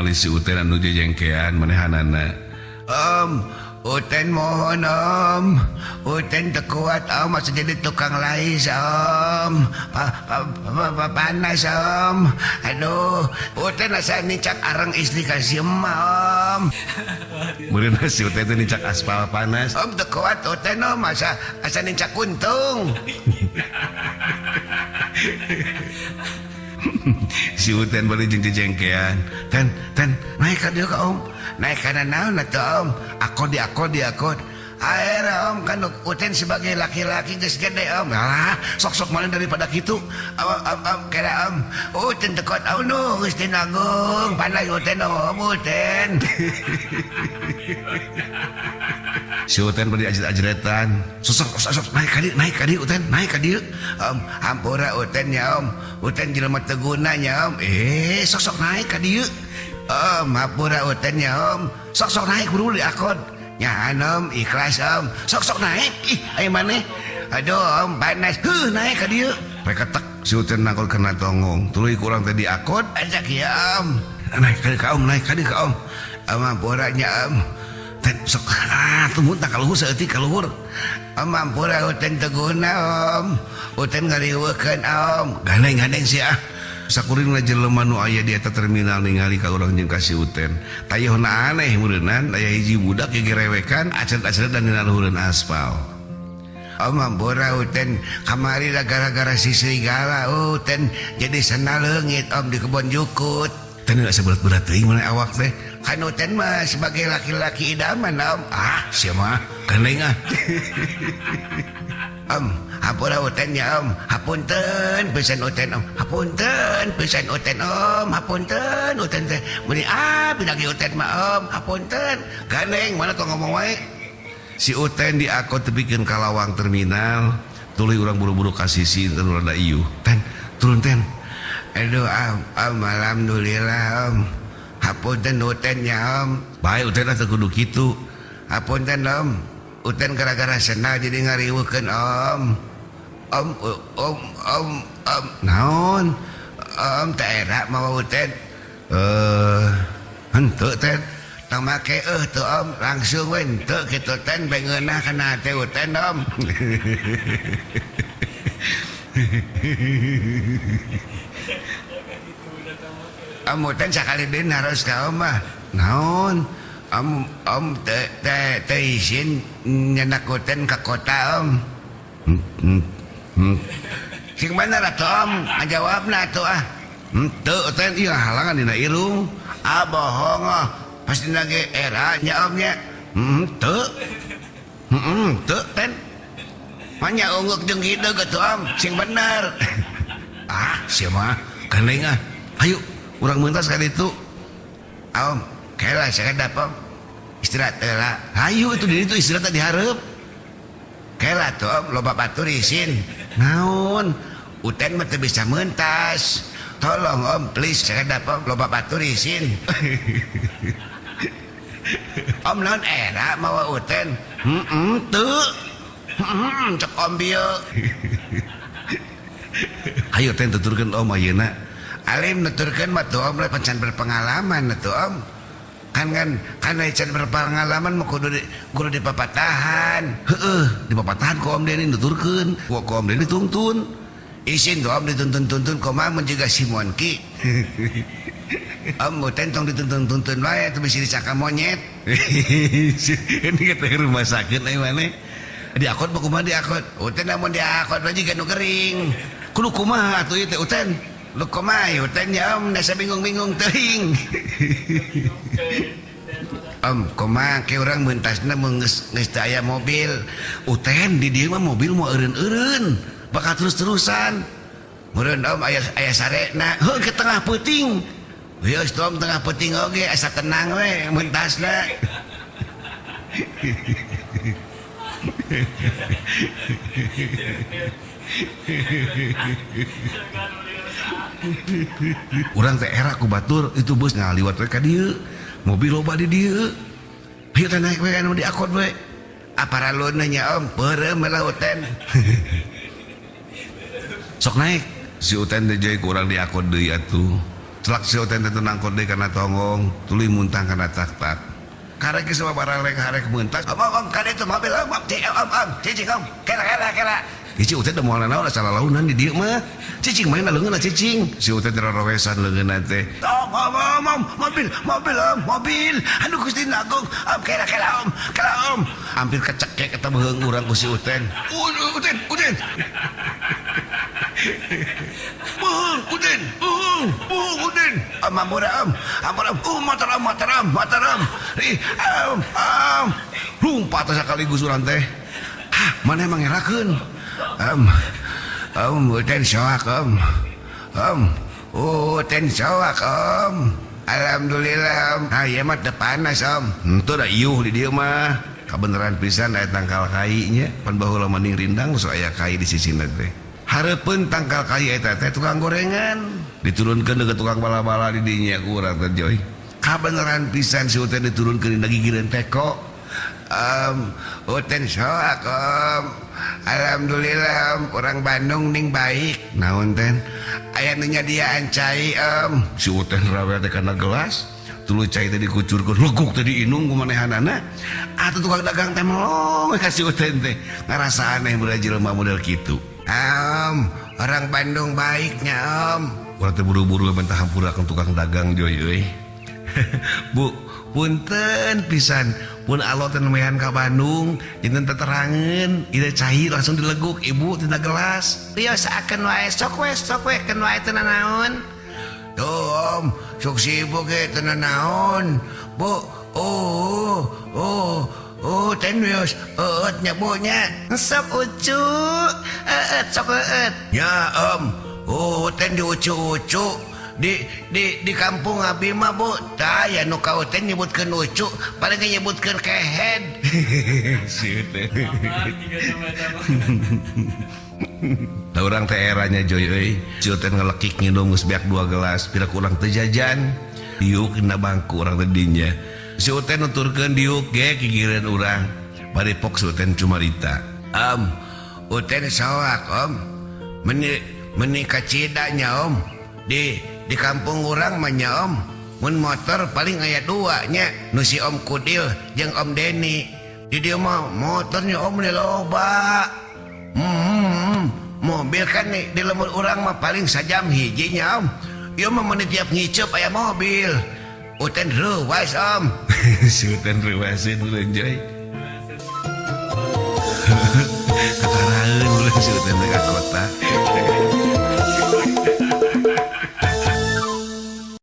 ningali si Uten anu jejengkean manehanana. Om, Uten mohon Om, Uten teu kuat Om, masa jadi tukang lais Om, panas Om, aduh, Uten asa nincak areng istri ka si emak Om. Meureun si Uten teh nincak aspal panas. Om teu kuat Uten Om, asa asa nincak kuntung. Si Uten bari jeung jejengkean. Ten, ten, naik ka dieu ka Om. Naik kana naon atuh Om? Akod di akod di akod. Akhirnya Om kan Uten sebagai laki-laki geus gede Om. Alah, sok-sok mana daripada kitu. Om, Om, Om, kira Om. Uten teu kuat Om nu geus dinanggung. Panas Uten Om, Uten. Si Uten bari ajret-ajretan. Sok sok sok naik ka dieu, naik ka dieu Uten, naik ka dieu. Om, hampura Uten nya Om. Uten jelema teu guna nya Om. Sok-sok naik ka dieu. Om, hampura Uten nya Om. Sok-sok naik buru di akod. Nyahan Om, ikhlas Om. Sok-sok naik. Ih, aya maneh. Aduh Om, panas. Heuh, naik ka dieu. Rek ketek si Uten nangkol kana tonggong. Tuluy ku urang teh di akod. Ajak ya Om. Naik ka dieu ka Om, naik ka dieu ka Om. Om, hampura nya Om. Ten sok ah tumuntah ka luhur saeutik ka luhur. Om, hampura Uten teu guna Om. Uten ngariweukeun Om. Gandeng-gandeng sia ah. Sakuringna jelema nu aya di eta terminal ningali ka urang jeung ka si Uten. Tayohna aneh meureunan aya hiji budak gegerewekan acet-acet dan dina luhureun aspal. Om, hampura Uten kamari da gara-gara si serigala Uten jadi sena leungit Om di kebon jukut. Teh asa berat-berat teuing maneh awak teh. Kan Uten mah sebagai laki-laki idaman Om. Ah, sia mah gandeng ah. Om, hampura Uten nya Om. Hapunten pisan Uten Om. Hapunten pisan Uten Om. Hapunten Uten teh. Meuni ah pinagi Uten mah Om. Hapunten. Gandeng mana tong ngomong wae. Si Uten diakot tepikeun ka lawang terminal, tuluy urang buru-buru ka sisi teu rada iuh. Ten, turun ten. Aduh Om, Om alhamdulillah Om. Hapunten Uten nya Om. Bae Uten teh kudu kitu. Hapunten Om. Uten gara-gara sena jadi ngariweukeun Om. Om, Om, Om, Om. Naon? Om teh era mawa Uten. Henteu ten. Tong make euh teu Om, langsung we henteu kitu ten bae ngeunah kana hate Uten Om. Om Uten sakali deui naros ka Om mah. Naon? Om, Om teu teu teu izin nyenak Uten ka kota Om. Sing bener atuh Om, ngajawabna atuh ah. Henteu Uten ieu halangan dina irung. Ah bohong ah. Pasti nage era nya Om nya. Henteu. Henteu ten. Manya ungguk jeung hideung atuh Om, sing bener. Ah, sia mah gandeng ah. Hayu urang meuntas ka ditu. Om, kela sakedap Om. Istirahat heula. Hayu itu di ditu istirahat di hareup. Kela tuh Om, loba batur isin. Naon? Uten mah teu bisa meuntas. Tolong Om, please sakedap Om, loba batur isin. Om naon era mawa Uten? Heeh, teu. Heeh, cek Om bieu. Hayu ten tuturkeun Om ayeuna. Alim nuturkeun mah tuh Om lah can berpengalaman atuh Om. Kan kan kan can berpengalaman mah kudu di, kudu dipapatahan. Heeh, dipapatahan ku Om Deni nuturkeun, ku Om Deni dituntun. Isin tuh Om dituntun-tuntun kumaha mun jiga si Monki. Om Uten tong dituntun-tuntun wae atuh bisi dicakam monyet. Ini kita ke rumah sakit euy maneh. Diakot mah kumaha diakot? Uten lamun diakot mah jiga nu gering. Kudu kumaha atuh ieu teh Uten? Lu kumaha Uten nya Om, dasa bingung-bingung teuing. Om, kumaha ke urang meuntasna mun geus geus teu aya mobil. Uten di dieu mah mobil moal eureun-eureun, bakal terus-terusan. Meureun Om aya aya sarena. Heuh ke tengah peuting. Geus Om tengah peuting oge asa tenang we meuntasna. Urang teh era ku batur itu bus ngaliwat we ka dieu. Mobil loba di dieu. Hayu teh naik we anu diakot we. Aparaluna nya Om, peureum lah Uten. Sok naik. Si Uten teh jai ku urang diakot deui atuh. Celak si Uten teh nangkot deui kana tonggong, tuluy muntah kana tak-tak. Karek geus baralek harek mentas. Om om om kade itu mobil om om cicing om om cicing om kela kela kela. Ici Uten teh moal nanaon asa lalaunan di dieu mah. Cicing main leungeunna cicing. Si Uten teh rorowesan leungeunna teh. Om om om om mobil mobil om mobil. Aduh Gusti Agung om kela kela om kela om. Hampir kecekek eta beuheung urang ku si Uten. Uten Uten. Beuheung Uten, beuheung, beuheung Uten. Om ampura om, ampura om, motor om motor om motor om. Ih om om. Lumpat sakaligus urang teh. Hah, mana emang ngerakeun? Om om Uten soak om. Om Uten soak om. Alhamdulillah om. Ah ieu mah teu panas om. Henteu da iuh di dieu mah. Kabeneran pisan aya tangkal kai nya, pan baheula mending rindang sok aya kai di sisina teh. Hareupeun tangkal kai eta teh tukang gorengan. Diturunkeun ke tukang bala-bala di dinya ku urang teh Joy. Kabeneran pisan si Uten diturunkeun dina gigireun teko. Uten soak om. Alhamdulillah om, orang Bandung ning baik. Naon ten? Aya nu nyadiaan cai om. Si Uten rawe teh kana gelas, tuluy cai teh dikucurkeun, leguk teh diinum ku manehanana. Atuh tukang dagang teh melong ka si Uten teh. Ngarasa aneh beula jelema model kitu. Om, orang Bandung baiknya om. Urang teh buru-buru minta hampura ka tukang dagang Joy euy. Bu, punten pisan, pun alot teh nemehan ka Bandung, janten teterangeun, ieu cai langsung dileguk ibu tina gelas. Biasaakeun wae sok we keun wae teu nanaon. Tuh om, sok sibuk ge teu nanaon. Bu, oh oh oh ten wios eueut nya bu nya. Sok ucu, eueut sok eueut. Ya om, oh ten diucu-ucu. Di kampung abi mah bu, tah aya nu ka Uten nyebutkeun ucu, paling ge nyebutkeun kehed. Si Uten. Da urang teh eranya Joy euy. Si Uten ngelekik nginum geus beak 2 gelas, pira ku urang teu jajan. Diuk dina bangku urang teh dinya. Si Uten nuturkeun diuk ge gigireun urang. Bari pok si Uten cumarita. Om, Uten soak om. Meni kacida nya om. Di kampung urang mah nya om, mun motor paling aya 2 nya, nu si Om Kudil jeung Om Deni. Di dieu mah motornya om di loba. Mobil kan nih di lembur urang mah paling sajam hiji nya om. Ieu mah mun tiap ngiceup aya mobil. Uten reuwas om. Si Uten reuwaseun ulun Joy. Kakaraeun ulun si Uten teh ka kota.